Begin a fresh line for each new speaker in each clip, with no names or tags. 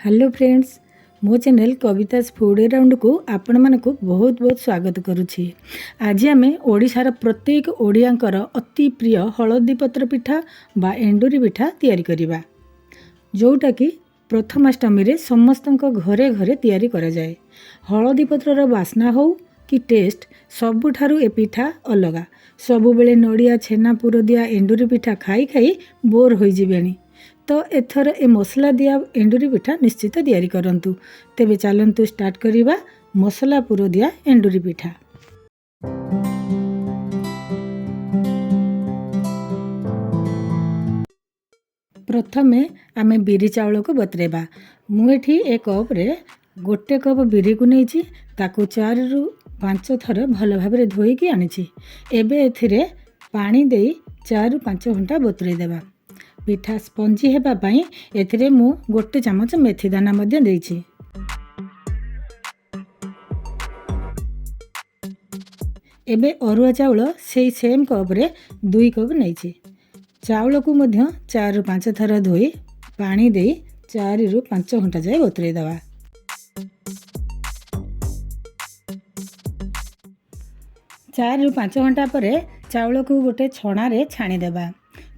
Hello friends, ମୋ channel କବିତାସ୍ food ରାଉଣ୍ଡକୁ ଆପଣମାନଙ୍କୁ ବହୁତ ବହୁତ ସ୍ୱାଗତ କରୁଛି। ଆଜି ଆମେ ଓଡ଼ିଶାର ପ୍ରତ୍ୟେକ ଓଡ଼ିଆଙ୍କର ଅତି ପ୍ରିୟ ହଳଦୀ ପତ୍ର ପିଠା ବା ଏଣ୍ଡୁରି ପିଠା ତିଆରି କରିବା, ଯେଉଁଟାକି ପ୍ରଥମାଷ୍ଟମୀରେ ସମସ୍ତଙ୍କ ଘରେ ଘରେ ତିଆରି କରାଯାଏ। ହଳଦୀ ପତ୍ରର ବାସ୍ନା ହେଉ କି ଟେଷ୍ଟ, ସବୁଠାରୁ ଏ ପିଠା ଅଲଗା। ସବୁବେଳେ ନଡ଼ିଆ ଛେନା ପୁର ଦିଆ ଏଣ୍ଡୁରି ପିଠା ଖାଇ ଖାଇ ବୋର୍ ହୋଇଯିବେଣି ତ ଏଥର ଏ ମସଲା ଦିଆ ଏଣ୍ଡୁରି ପିଠା ନିଶ୍ଚିତ ତିଆରି କରନ୍ତୁ। ତେବେ ଚାଲନ୍ତୁ ଷ୍ଟାର୍ଟ କରିବା ମସଲା ପୁର ଦିଆ ଏଣ୍ଡୁରି ପିଠା। ପ୍ରଥମେ ଆମେ ବିରି ଚାଉଳକୁ ବତୁରାଇବା। ମୁଁ ଏଠି ଏ କପ୍ରେ 1 କପ୍ ବିରିକୁ ନେଇଛି। ତାକୁ 4ରୁ 5 ଥର ଭଲ ଭାବରେ ଧୋଇକି ଆଣିଛି। ଏବେ ଏଥିରେ ପାଣି ଦେଇ 4ରୁ 5 ଘଣ୍ଟା ବତୁରାଇ ଦେବା। ପିଠା ସ୍ପଞ୍ଜି ହେବା ପାଇଁ ଏଥିରେ ମୁଁ 1 ଚାମଚ ମେଥି ଦାନା ମଧ୍ୟ ଦେଇଛି। ଏବେ ଅରୁଆ ଚାଉଳ ସେଇ ସେମ୍ କପ୍ରେ 2 କପ୍ ନେଇଛି। ଚାଉଳକୁ ମଧ୍ୟ 4ରୁ 5 ଥର ଧୋଇ ପାଣି ଦେଇ 4ରୁ 5 ଘଣ୍ଟା ଯାଏ ବତୁରାଇ ଦେବା। 4ରୁ 5 ଘଣ୍ଟା ପରେ ଚାଉଳକୁ ଗୋଟେ ଛଣାରେ ଛାଣିଦେବା।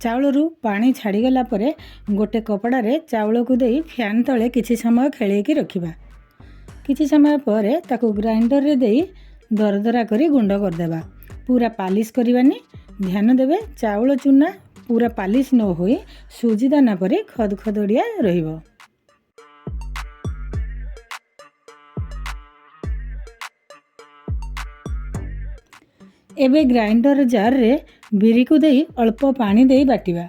ଚାଉଳରୁ ପାଣି ଛାଡ଼ିଗଲା ପରେ ଗୋଟେ କପଡ଼ାରେ ଚାଉଳକୁ ଦେଇ ଫ୍ୟାନ୍ ତଳେ କିଛି ସମୟ ଖେଳେଇକି ରଖିବା। କିଛି ସମୟ ପରେ ତାକୁ ଗ୍ରାଇଣ୍ଡରରେ ଦେଇ ଦରଦରା କରି ଗୁଣ୍ଡ କରିଦେବା। ପୁରା ପାଲିସ୍ କରିବାନି, ଧ୍ୟାନ ଦେବେ, ଚାଉଳ ଚୁନା ପୁରା ପାଲିସ୍ ନ ହୋଇ ସୁଜି ଦାନା ପରି ଖଦଖଦଡ଼ିଆ ରହିବ। ଏବେ ଗ୍ରାଇଣ୍ଡର ଜାର୍ରେ ବିରିକୁ ଦେଇ ଅଳ୍ପ ପାଣି ଦେଇ ବାଟିବା,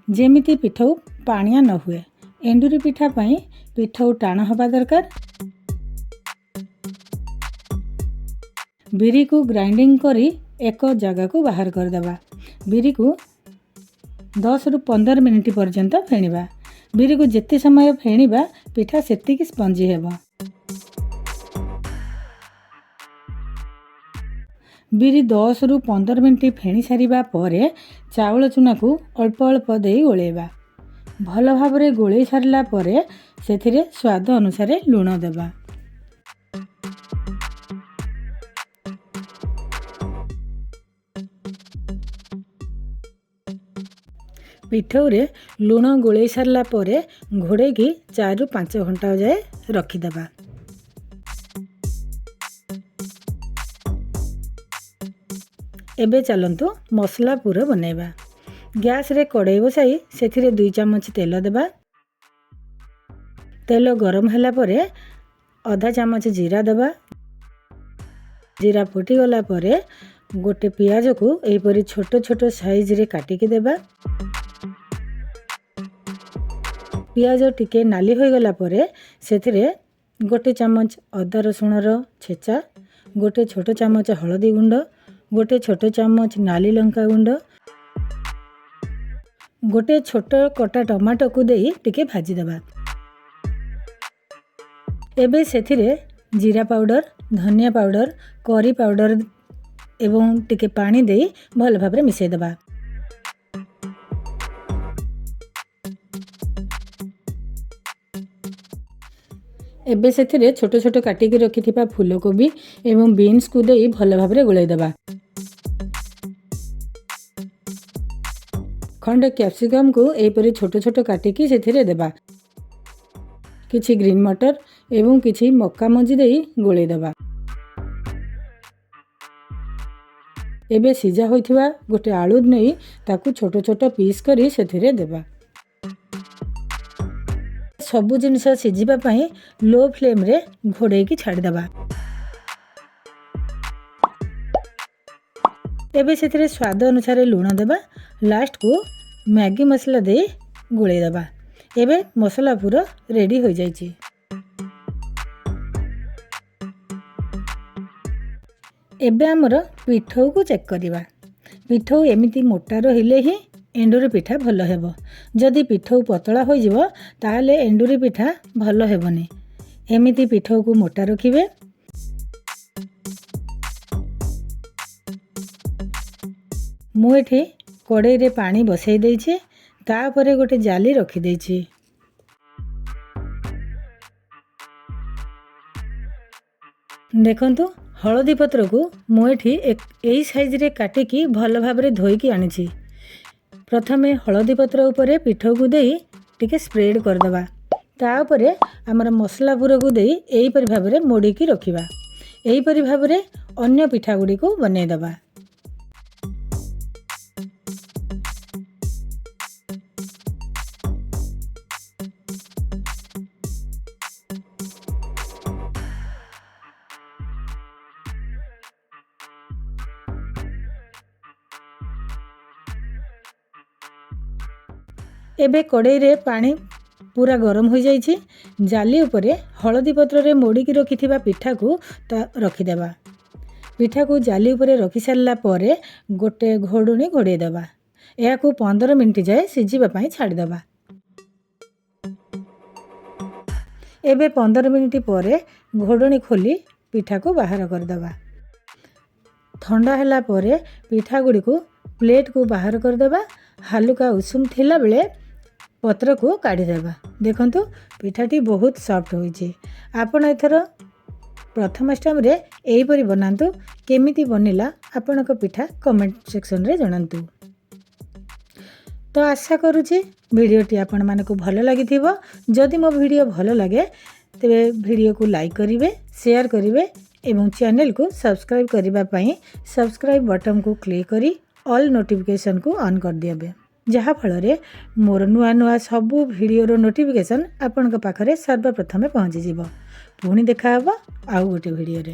ଯେମିତି ପିଠଉ ପାଣିଆ ନ ହୁଏ। ଏଣ୍ଡୁରି ପିଠା ପାଇଁ ପିଠଉ ଟାଣ ହେବା ଦରକାର। ବିରିକୁ ଗ୍ରାଇଣ୍ଡିଙ୍ଗ କରି ଏକ ଜାଗାକୁ ବାହାର କରିଦେବା। ବିରିକୁ 10ରୁ 15 ମିନିଟ୍ ପର୍ଯ୍ୟନ୍ତ ଫେଣିବା। ବିରିକୁ ଯେତେ ସମୟ ଫେଣିବା, ପିଠା ସେତିକି ସ୍ପଞ୍ଜି ହେବ। ବିରି 10ରୁ 15 ମିନିଟ୍ ଫେଣି ସାରିବା ପରେ ଚାଉଳ ଚୁନାକୁ ଅଳ୍ପ ଅଳ୍ପ ଦେଇ ଗୋଳେଇବା। ଭଲ ଭାବରେ ଗୋଳେଇ ସାରିଲା ପରେ ସେଥିରେ ସ୍ୱାଦ ଅନୁସାରେ ଲୁଣ ଦେବା। ପିଠଉରେ ଲୁଣ ଗୋଳେଇ ସାରିଲା ପରେ ଘୋଡ଼େଇକି 4ରୁ 5 ଘଣ୍ଟା ଯାଏ ରଖିଦେବା। ଏବେ ଚାଲନ୍ତୁ ମସଲା ପୁର ବନେଇବା। ଗ୍ୟାସରେ କଡ଼େଇ ବସାଇ ସେଥିରେ 2 ଚାମଚ ତେଲ ଦେବା। ତେଲ ଗରମ ହେଲା ପରେ ଅଧା ଚାମଚ ଜିରା ଦେବା। ଜିରା ଫୁଟିଗଲା ପରେ ଗୋଟେ ପିଆଜକୁ ଏହିପରି ଛୋଟ ଛୋଟ ସାଇଜରେ କାଟିକି ଦେବା। ପିଆଜ ଟିକେ ନାଲି ହୋଇଗଲା ପରେ ସେଥିରେ 1 ଚାମଚ ଅଦା ରସୁଣର ଛେଚା, 1 ଛୋଟ ଚାମଚ ହଳଦୀ ଗୁଣ୍ଡ, 1 ଛୋଟ ଚାମଚ ନାଲି ଲଙ୍କା ଗୁଣ୍ଡ, ଗୋଟେ ଛୋଟ କଟା ଟମାଟୋକୁ ଦେଇ ଟିକେ ଭାଜିଦେବା। ଏବେ ସେଥିରେ ଜିରା ପାଉଡ଼ର, ଧନିଆ ପାଉଡ଼ର, କରି ପାଉଡ଼ର ଏବଂ ଟିକେ ପାଣି ଦେଇ ଭଲ ଭାବରେ ମିଶାଇ ଦେବା। ଏବେ ସେଥିରେ ଛୋଟ ଛୋଟ କାଟିକି ରଖିଥିବା ଫୁଲକୋବି ଏବଂ ବିନ୍ସକୁ ଦେଇ ଭଲ ଭାବରେ ଗୋଳାଇ ଦେବା। ଖଣ୍ଡେ କ୍ୟାପ୍ସିକମ୍କୁ ଏହିପରି ଛୋଟ ଛୋଟ କାଟିକି ସେଥିରେ ଦେବା। କିଛି ଗ୍ରୀନ୍ ମଟର ଏବଂ କିଛି ମକା ମଞ୍ଜି ଦେଇ ଗୋଳେଇ ଦେବା। ଏବେ ସିଝା ହୋଇଥିବା ଗୋଟେ ଆଳୁ ନେଇ ତାକୁ ଛୋଟ ଛୋଟ ପିସ୍ କରି ସେଥିରେ ଦେବା। ସବୁ ଜିନିଷ ସିଝିବା ପାଇଁ ଲୋ ଫ୍ଲେମ୍ରେ ଘୋଡ଼େଇକି ଛାଡ଼ିଦେବା। ଏବେ ସେଥିରେ ସ୍ୱାଦ ଅନୁସାରେ ଲୁଣ ଦେବା। ଲାଷ୍ଟକୁ ମ୍ୟାଗି ମସଲା ଦେଇ ଗୋଳେଇ ଦେବା। ଏବେ ମସଲା ପୁର ରେଡ଼ି ହୋଇଯାଇଛି। ଏବେ ଆମର ପିଠଉକୁ ଚେକ୍ କରିବା। ପିଠଉ ଏମିତି ମୋଟା ରହିଲେ ହିଁ ଏଣ୍ଡୁରି ପିଠା ଭଲ ହେବ। ଯଦି ପିଠଉ ପତଳା ହୋଇଯିବ, ତାହେଲେ ଏଣ୍ଡୁରି ପିଠା ଭଲ ହେବନି। ଏମିତି ପିଠଉକୁ ମୋଟା ରଖିବେ। ମୁଁ ଏଠି କଡ଼େଇରେ ପାଣି ବସାଇ ଦେଇଛି। ତାପରେ ଗୋଟେ ଜାଲି ରଖିଦେଇଛି। ଦେଖନ୍ତୁ, ହଳଦୀ ପତ୍ରକୁ ମୁଁ ଏଠି ଏଇ ସାଇଜ୍ରେ କାଟିକି ଭଲ ଭାବରେ ଧୋଇକି ଆଣିଛି। ପ୍ରଥମେ ହଳଦୀ ପତ୍ର ଉପରେ ପିଠଉକୁ ଦେଇ ଟିକେ ସ୍ପ୍ରେଡ଼୍ କରିଦେବା। ତା ଉପରେ ଆମର ମସଲା ପୁରକୁ ଦେଇ ଏହିପରି ଭାବରେ ମୋଡ଼ିକି ରଖିବା। ଏହିପରି ଭାବରେ ଅନ୍ୟ ପିଠା ଗୁଡ଼ିକୁ ବନେଇଦେବା। ଏବେ କଡ଼େଇରେ ପାଣି ପୁରା ଗରମ ହୋଇଯାଇଛି। ଜାଲି ଉପରେ ହଳଦୀ ପତ୍ରରେ ମୋଡ଼ିକି ରଖିଥିବା ପିଠାକୁ ତା ରଖିଦେବା। ପିଠାକୁ ଜାଲି ଉପରେ ରଖିସାରିଲା ପରେ ଗୋଟେ ଘୋଡ଼ଣୀ ଘୋଡ଼େଇ ଦେବା। ଏହାକୁ 15 ମିନିଟ୍ ଯାଏ ସିଝିବା ପାଇଁ ଛାଡ଼ିଦେବା। ଏବେ 15 ମିନିଟ୍ ପରେ ଘୋଡ଼ଣୀ ଖୋଲି ପିଠାକୁ ବାହାର କରିଦେବା। ଥଣ୍ଡା ହେଲା ପରେ ପିଠା ଗୁଡ଼ିକୁ ପ୍ଲେଟ୍କୁ ବାହାର କରିଦେବା। ହାଲୁକା ଉଷୁମ ଥିଲାବେଳେ ପତ୍ରକୁ କାଢ଼ିଦେବା। ଦେଖନ୍ତୁ, ପିଠାଟି ବହୁତ ସଫ୍ଟ ହୋଇଛି। ଆପଣ ଏଥର ପ୍ରଥମାଷ୍ଟମୀରେ ଏହିପରି ବନାନ୍ତୁ। କେମିତି ବନିଲା ଆପଣଙ୍କ ପିଠା, କମେଣ୍ଟ ସେକ୍ସନରେ ଜଣାନ୍ତୁ। ତ ଆଶା କରୁଛି ଭିଡ଼ିଓଟି ଆପଣମାନଙ୍କୁ ଭଲ ଲାଗିଥିବ। ଯଦି ମୋ ଭିଡ଼ିଓ ଭଲ ଲାଗେ, ତେବେ ଭିଡ଼ିଓକୁ ଲାଇକ୍ କରିବେ, ସେୟାର କରିବେ ଏବଂ ଚ୍ୟାନେଲକୁ ସବସ୍କ୍ରାଇବ୍ କରିବା ପାଇଁ ସବସ୍କ୍ରାଇବ୍ ବଟନ୍କୁ କ୍ଲିକ୍ କରି ଅଲ୍ ନୋଟିଫିକେସନ୍କୁ ଅନ୍ କରିଦେବେ, ଯାହାଫଳରେ ମୋର ନୂଆ ନୂଆ ସବୁ ଭିଡ଼ିଓର ନୋଟିଫିକେସନ୍ ଆପଣଙ୍କ ପାଖରେ ସର୍ବପ୍ରଥମେ ପହଞ୍ଚିଯିବ। ପୁଣି ଦେଖାହେବ ଆଉ ଗୋଟେ ଭିଡ଼ିଓରେ।